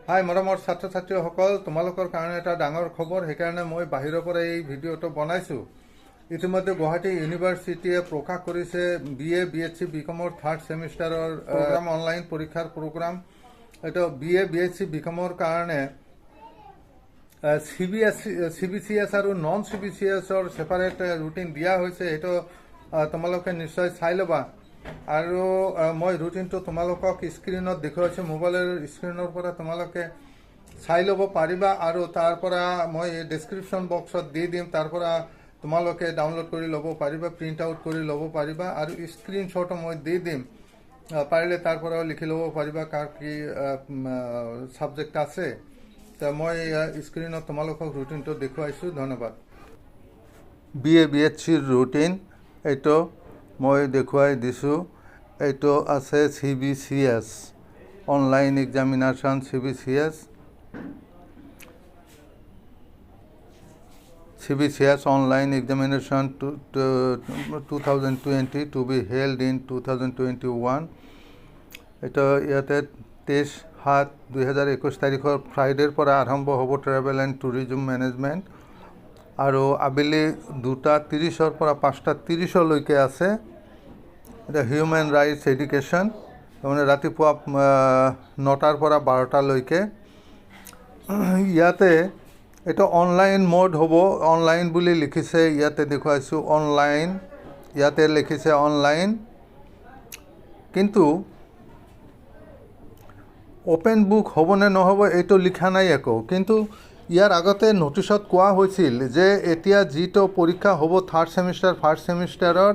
হাই মৰমৰ ছাত্ৰ ছাত্ৰীসকল, তোমালোকৰ কাৰণে এটা ডাঙৰ খবৰ। সেইকাৰণে মই বাহিৰৰ পৰা এই ভিডিঅ'টো বনাইছোঁ। ইতিমধ্যে গুৱাহাটী ইউনিভাৰ্চিটিয়ে প্ৰকাশ কৰিছে B A, B S C, B কমৰ থাৰ্ড ছেমিষ্টাৰৰ প্ৰগ্ৰাম, অনলাইন পৰীক্ষাৰ প্ৰগ্ৰাম। এইটো B A, B S C, B কমৰ কাৰণে C B S, C B C S আৰু নন চি বি চি এছৰ ছেপাৰেট ৰুটিন দিয়া হৈছে। সেইটো তোমালোকে নিশ্চয় চাই ল'বা। আৰু মই ৰুটিনটো তোমালোকক স্ক্ৰীণত দেখুৱাইছোঁ। মোবাইলৰ স্ক্ৰীণৰ পৰা তোমালোকে চাই ল'ব পাৰিবা আৰু তাৰ পৰা মই ডেছক্ৰিপশ্যন বক্সত দি দিম। তাৰ পৰা তোমালোকে ডাউনলোড কৰি ল'ব পাৰিবা, প্ৰিণ্ট আউট কৰি ল'ব পাৰিবা আৰু স্ক্ৰীনশ্বটো মই দি দিম। পাৰিলে তাৰ পৰাও লিখি ল'ব পাৰিবা কাৰ কি ছাবজেক্ট আছে। ত মই স্ক্ৰীণত তোমালোকক ৰুটিনটো দেখুৱাইছোঁ। ধন্যবাদ। বি এ, বি এছ চিৰ ৰুটিন এইটো মই দেখুৱাই দিছোঁ। এইটো আছে CBCS online examination, CBCS, CBCS online examination 2020 to be held in 2021। এইটো ইয়াতে 23/7/2021 তাৰিখৰ ফ্ৰাইডেৰ পৰা আৰম্ভ হ'ব ট্ৰেভেল এণ্ড টুৰিজম মেনেজমেণ্ট আৰু আবেলি 2টা 30ৰ পৰা 5টা 30লৈকে আছে। এতিয়া হিউমেন ৰাইটছ এডুকেশ্যন, তাৰমানে ৰাতিপুৱা 9টাৰ পৰা 12টালৈকে। ইয়াতে এইটো অনলাইন মোড হ'ব। অনলাইন বুলি লিখিছে, ইয়াতে দেখুৱাইছোঁ অনলাইন, ইয়াতে লিখিছে অনলাইন। কিন্তু অ'পেন বুক হ'বনে নহ'ব, এইটো লিখা নাই একো। কিন্তু ইয়াৰ আগতে নটিচত কোৱা হৈছিল যে এতিয়া যিটো পৰীক্ষা হ'ব থাৰ্ড ছেমিষ্টাৰ, ফাৰ্ষ্ট ছেমিষ্টাৰৰ,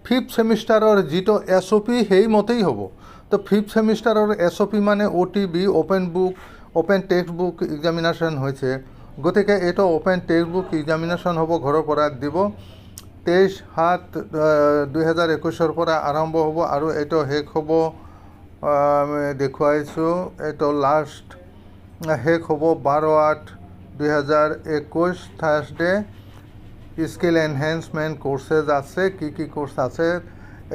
ফিফ্থ ছেমিষ্টাৰৰ যিটো এছ অ' পি, সেইমতেই হ'ব। তো ফিফ্থ ছেমিষ্টাৰৰ এছ অ' পি মানে OTB, open book, open text book examination হৈছে। গতিকে এইটো অ'পেন টেক্সট বুক এক্সামিনেশ্যন হ'ব, ঘৰৰ পৰা দিব। 23/7/2021ৰ পৰা আৰম্ভ হ'ব আৰু এইটো শেষ হ'ব, দেখুৱাইছোঁ, এইটো লাষ্ট শেষ হ'ব 12/8/2021, থাৰ্ছডে। স্কিল এনহেঞ্চমেণ্ট কৰ্চেছ আছে। কি কি কৰ্চ আছে,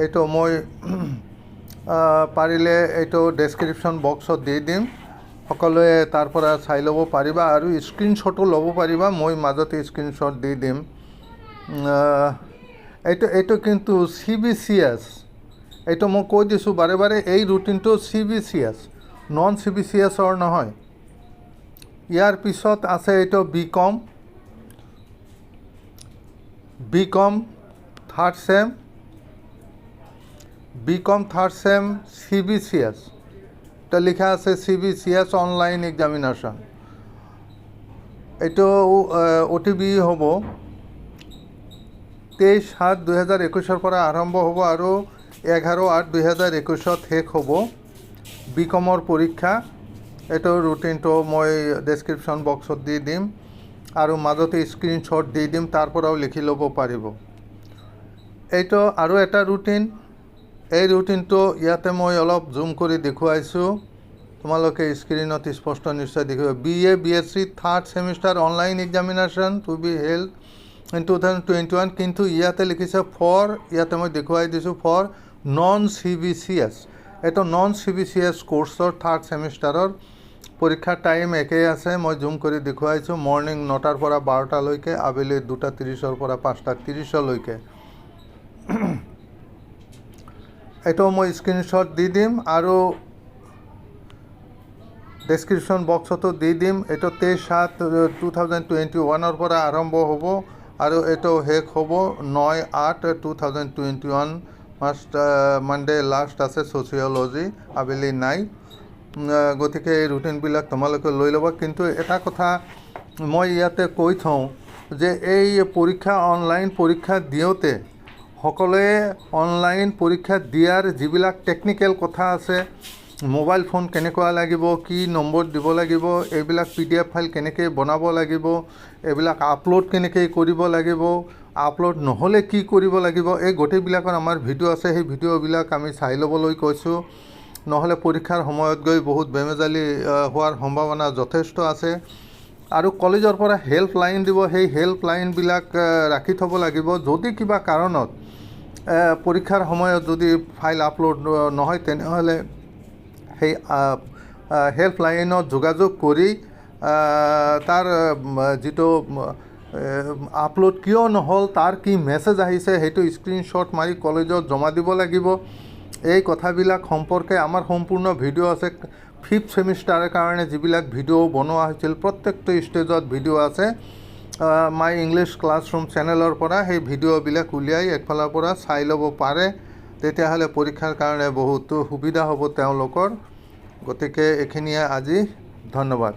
এইটো মই পাৰিলে এইটো ডেছক্ৰিপশ্যন বক্সত দি দিম। সকলোৱে তাৰ পৰা চাই ল'ব পাৰিবা আৰু স্ক্ৰীনশ্বটো ল'ব পাৰিবা। মই মাজতে স্ক্ৰীনশ্বট দি দিম। এইটো কিন্তু চি বি চি এছ। এইটো মই কৈ দিছোঁ বাৰে বাৰে, এই ৰুটিনটো C B C S, non C B C এছৰ নহয়। ইয়াৰ পিছত আছে এইটো B Com, B Com third sem, B Com third sem CBCS। এটা লিখা আছে চিবিচিএছ অনলাইন এক্সামিনেশ্যন। এইটো অ' টি বি হ'ব। 23/7/2021ৰ পৰা আৰম্ভ হ'ব আৰু 11/8/2021ত শেষ হ'ব বি কমৰ পৰীক্ষা। এইটো ৰুটিনটো মই ডেছক্ৰিপশ্যন বক্সত দি দিম আৰু মাজতে স্ক্ৰীনশ্বট দি দিম, তাৰ পৰাও লিখি ল'ব পাৰিব। এইটো আৰু এটা ৰুটিন। এই ৰুটিনটো ইয়াতে মই অলপ জুম কৰি দেখুৱাইছোঁ। তোমালোকে স্ক্ৰীণত স্পষ্ট নিশ্চয় দেখিব। BA, BSc third semester online examination to be held in 2021। কিন্তু ইয়াতে লিখিছে ফৰ, ইয়াতে মই দেখুৱাই দিছোঁ, for non C B C S. এইটো non C B C S কোৰ্চৰ থাৰ্ড ছেমিষ্টাৰৰ পৰীক্ষাৰ টাইম একেই আছে। মই জুম কৰি দেখুৱাইছোঁ, মৰ্ণিং 9টাৰ পৰা 12টালৈকে, আবেলি 2টা 30ৰ পৰা 5টা 30লৈকে। এইটো মই স্ক্ৰীনশ্বট দি দিম আৰু ডেছক্ৰিপশ্যন বক্সতো দি দিম। এইটো 23/7/2021ৰ পৰা আৰম্ভ হ'ব আৰু এইটো শেষ হ'ব 9/8/2021, must Monday last আছে ছ'চিয়লজি, আবেলি নাই। গতিকে এই ৰুটিনবিলাক তোমালোকে লৈ ল'বা। কিন্তু এটা কথা মই ইয়াতে কৈ থওঁ যে এই পৰীক্ষা, অনলাইন পৰীক্ষা দিওঁতে সকলোৱে অনলাইন পৰীক্ষা দিয়াৰ যিবিলাক টেকনিকেল কথা আছে, মোবাইল ফোন কেনেকুৱা লাগিব, কি নম্বৰ দিব লাগিব, এইবিলাক পিডিএফ ফাইল কেনেকৈ বনাব লাগিব, এইবিলাক আপলোড কেনেকৈ কৰিব লাগিব, আপলোড নহ'লে কি কৰিব লাগিব, এই গোটেইবিলাকৰ আমাৰ ভিডিঅ' আছে। সেই ভিডিঅ'বিলাক আমি চাই ল'বলৈ কৈছোঁ। নহ'লে পৰীক্ষাৰ সময়ত গৈ বহুত বেমেজালি হোৱাৰ সম্ভাৱনা যথেষ্ট আছে। আৰু কলেজৰ পৰা হেল্পলাইন দিব, সেই হেল্পলাইনবিলাক ৰাখি থ'ব লাগিব। যদি কিবা কাৰণত পৰীক্ষাৰ সময়ত যদি ফাইল আপলোড নহয়, তেনেহ'লে সেই হেল্পলাইনত যোগাযোগ কৰি তাৰ যিটো আপলোড কিয় নহ'ল, তাৰ কি মেছেজ আহিছে, সেইটো স্ক্ৰীণশ্বট মাৰি কলেজত জমা দিব লাগিব। এই কথাবিলাক সম্পৰ্কে আমাৰ সম্পূৰ্ণ ভিডিঅ' আছে। ফিফ্থ ছেমিষ্টাৰৰ কাৰণে যিবিলাক ভিডিঅ' বনোৱা হৈছিল, প্ৰত্যেকটো ষ্টেজত ভিডিঅ' আছে। মাই ইংলিছ ক্লাছৰুম চেনেলৰ পৰা সেই ভিডিঅ'বিলাক উলিয়াই একফালৰ পৰা চাই ল'ব পাৰে। তেতিয়াহ'লে পৰীক্ষাৰ কাৰণে বহুতো সুবিধা হ'ব তেওঁলোকৰ। গতিকে এইখিনিয়ে আজি, ধন্যবাদ।